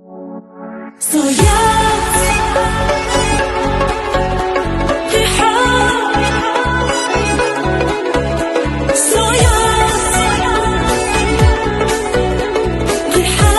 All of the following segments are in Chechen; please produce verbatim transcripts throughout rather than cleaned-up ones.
Соят, гихьа, соят, гихьа.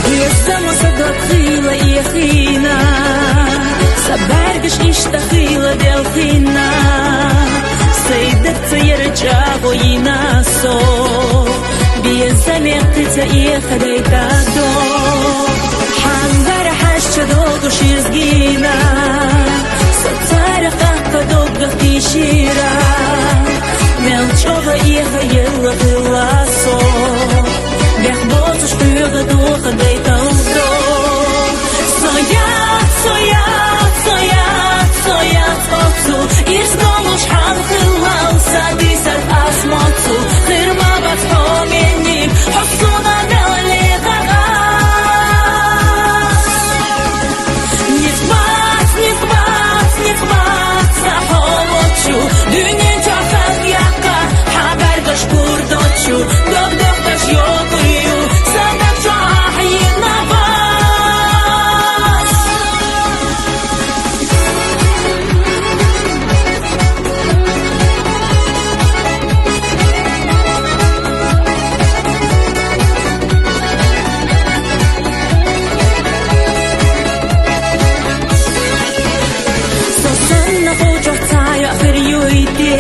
Безам са дог хила эхина, са бӀаргаш иштта хила делхина, сай даг ца яр чӀагӀо йина со. Безам мехкица эхадайтадо, хӀанбар хьаьшча долуш изгина, со царах тӀаккха доггах тийшира, мел чӀогӀа эха елла хилла со. Бехк боцуш хьоьга дохадайталдо. Соят, соят, соят, соят оцу, ирс долуш хьан хиллал, са дисар ас моцу, хир ма бац хьо менниг, хьо суна мел лехар ас. Нисбац, нисбац, нисбац, са хьо лочу, дуьнен чохь хаза яккха, хьан бӀаьргаш кур дочу, дог дохкаш йогӀу ю, са даг чохь йина бац. Со санна хӀокху чохь цхьа йоӀ хир юй те,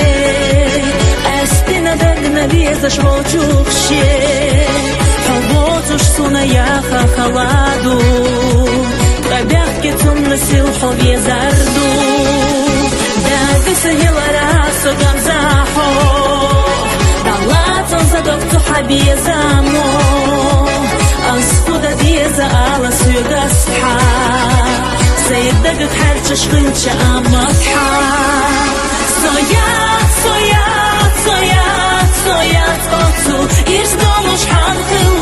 къаьстина дагна везаш волчух ше. Хьо воцуш суна яха хала ду, ткъа бехке цунна сил хьо везар ду. Дагаса хилара со гамза хьо, дӀалацалла дог цу хьан безамо. Ас хӀу дан деза ала соьга асхьа, сай дага кхаьрчаш хилча амма асхьа. Соят, соят, соят, соят оцу, ирс долуш хьан хилла.